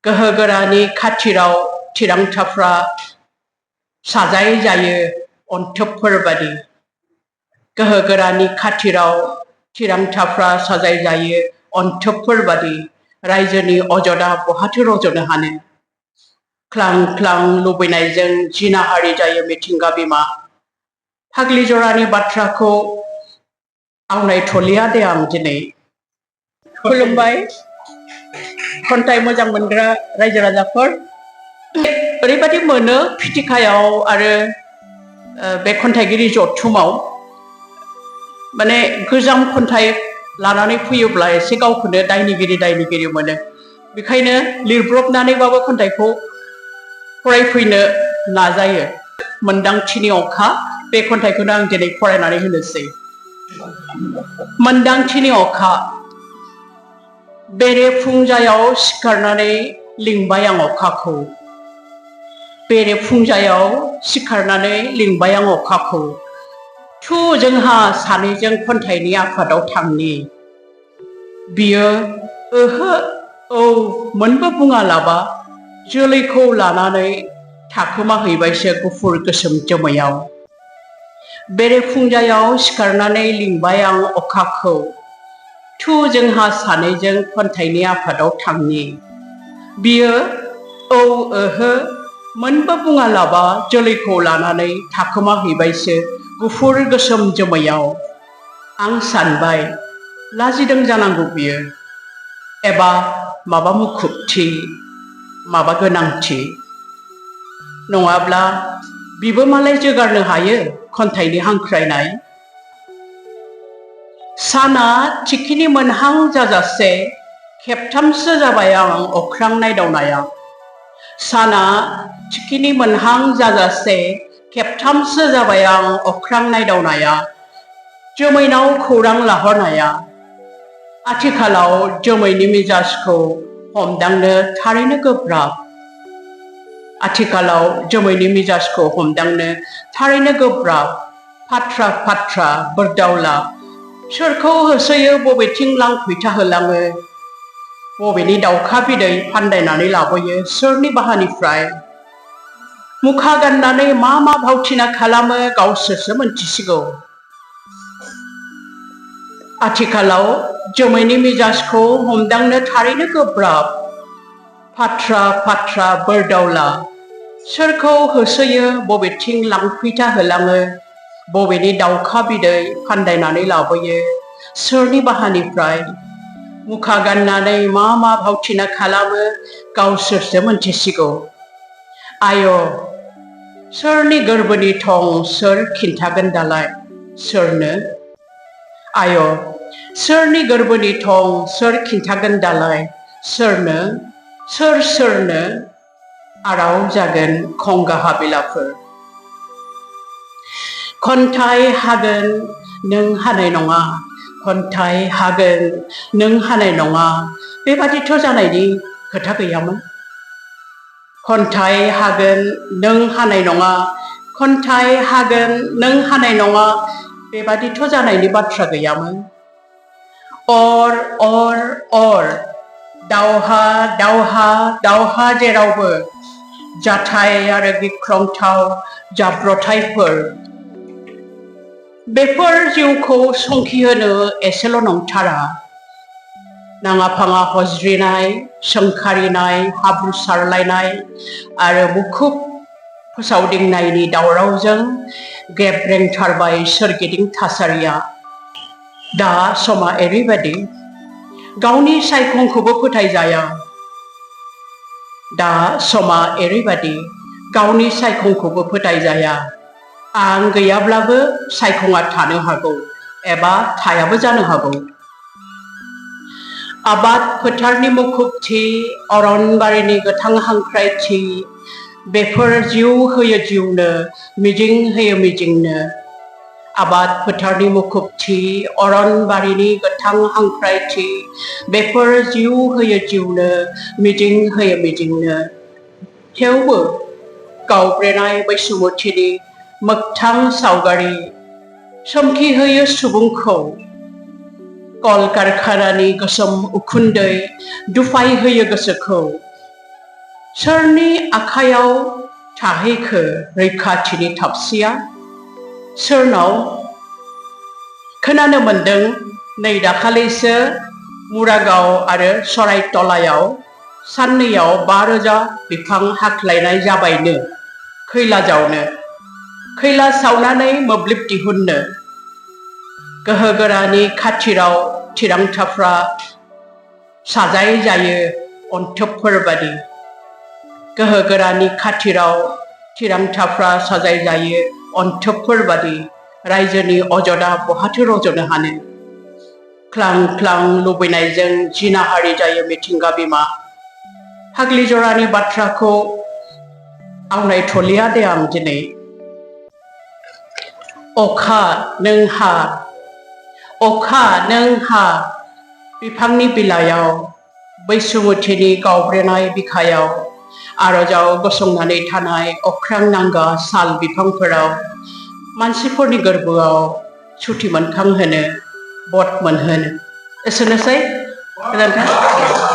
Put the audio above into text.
गोहोगोरानि खाथिराव थिरांथाफ्रा साजाय जायो अन्थोबफोर बादि गोहोगोरानि खाथिराव थिरांथाफ्रा साजाय जायो अन्थोबफोर बादि रायजोनि अजदा बहाथो रज'नो हानो क्लां क्लां लुबैनायजों जिनाहारि जायो मिथिंगा बिमा फाग्लि जरानि बाथ्राखौ आवनाय थलिया दे आं दिनै खुलुमबाय खन्थाइ मोजां मोनग्रा रायजो राजाफोर ओरैबादि मोनो फिथिखायाव आरो बे खन्थाइगिरि जथुमाव माने गोजाम खन्थाइ लानानै फैयोब्ला एसे गावखौनो दायनिगिरि मोनो बेखायनो लिरब्रबनानैबाबो खन्थाइखौ फरायफैनो नाजायो मोनदांथिनि अखा बे खन्थाइखौनो आं दिनै फरायनानै होनोसै मोनदांथिनि अखा बेरेफुंजायाव सिखारनानै लिंबाय आं अखाखौ बेरेफुंजायाव सिखारनानै लिंबाय आं अखाखौ थु जोंहा सानैजों खन्थाइनि आफादाव थांनि बियो ओहो औ मोनबो बुङालाबा जोलैखौ लानानै थाखोमा हैबायसो गुफुर गोसोम जोमैयाव बेरेफुंजायाव सिखारनानै लिंबाय आं अखाखौ थु जोंहा सानैजों खन्थाइनि आफादाव थांनि बियो औ ओहो मोनबो बुङालाबा जोलैखौ लानानै थाखोमा हैबायसो गुफुर गोसोम जोमैयाव आं सानबाय लाजिदों जानांगौ बियो एबा माबा मुखुबथि माबा गोनांथि नङाब्ला बिबो मालाय जोगारनो हायो खन्थाइनि हांख्रायनाय साना थिखिनि मोनहां जाजासे खेबथामसो जाबाय आं अख्रां नायदावनाया साना थिखिनि मोनहां जाजासे खेबथामसो जाबाय आं अख्रां नायदावनाया जोमैनाव खौरां लाहरनाया आथिखालाव जोमैनि मिजाजखौ हमदांनो थारैनो गोब्राब आथिखालाव जोमैनि मिजाजखौ हमदांनो थारैनो गोब्राब फाथ्रा फाथ्रा बोरदावला सोरखौ होसोयो बबेथिं लांफैथा होलाङो बबेनि दाउखा बिदै फान्दायनानै लाबोयो सोरनि बाहानिफ्राय मुखा गाननानै मा भावथिना खालामो गावसोरसो मोनथिसिगौ आथिखालाव जोमैनि मिजाजखौ हमदांनो थारैनो गोब्राब फाथ्रा फाथ्रा बोरदावला सोरखौ होसोयो बबेथिं लांफैथा होलाङो बबेनि दाउखा बिदै फान्दायनानै लाबोयो सोरनि बाहानिफ्राय मुखा गाननानै मा भावथिना खालामो गावसोरसो मोनथिसिगौ आय सोरनि गोरबोनि थं सोर खिन्थागोन दालाय सोरनो आय सोरनि गोरबोनि थं सोर खिन्थागोन दालाय सोरनो सोरनो आराव जागोन खंगा हाबिलाफोर खन्थाइ हागोन नों हानाय नङा खन्थाइ हागोन नों हानाय नङा बेबादिथ' जानायनि खोथा गैयामोन खन्थाइ हागोन नों हानाय नङा खन्थाइ हागोन नों हानाय नङा बेबादिथ' जानायनि बाथ्रा गैयामोन अर दावहा दावहा दावहा जेरावबो जाथाय आरो गिख्रंथाव जाब्रबथायफोर बेफोर जिउखौ संखिहोनो एसेल' नंथारा नाङा फाङा हज्रिनाय सोंखारिनाय हाब्रु सारलायनाय आरो मुखुब फोसावदिंनायनि दावरावजों गेब्रेंथारबाय सोरगिदिं थासारिया दा समा एरैबादि गावनि सायखंखौबो फोथायजाया दा समा एरैबादि गावनि सायखंखौबो फोथायजाया आं गैयाब्लाबो सायखङा थानो हागौ एबा थायाबो जानो हागौ आबाद फोथारनि मुखुबथि अरनबारिनि गोथां हांख्रायथि बेफोर जिउ होयो जिउनो मिजिं होयो मिजिंनो आबाद फोथारनि मुखुबथि अरनबारिनि गोथां हांख्रायथि बेफोर जिउ होयो जिउनो मिजिं होयो मिजिंनो थेवबो गावब्रेनाय बैसुमुथिनि मोगथां सावगारि सोमखिहोयो सुबुंखौ कलकारखानानि गोसोम उखुन्दै दुफाय होयो गोसोखौ सोरनि आखायाव थाहैखो रैखाथिनि थाबसिया सोरनाव खोनानो मोन्दों नै दाखालिसो मुरागाव आरो सरायतलायाव साननैयाव 5,000 बिफां हाख्लायनाय जाबायनो खैला जावनो खैला सावनानै मोब्लिब दिहुननो गोहोगोरानि खाथिराव थिरांथाफ्रा साजाय जायो अन्थोबफोर बादि गोहोगोरानि खाथिराव थिरांथाफ्रा साजाय जायो अन्थोबफोर बादि रायजोनि अजदा बहाथो रज'नो हानो ख्लां ख्लां लुबैनायजों जिनाहारि जायो मिथिंगा बिमा फाग्लि जरानि बाथ्राखौ आवनायथलिया दे आं दिनै अखा नों हा बिफांनि बिलाइयाव बैसुमुथिनि गावब्रेनाय बिखायाव आरजाव गसंनानै थानाय अख्रां नांगा साल बिफांफोराव मानसिफोरनि गोरबोआव सुथि मोनखांहोनो बद मोनहोनो एसेनोसै गोजोन्थों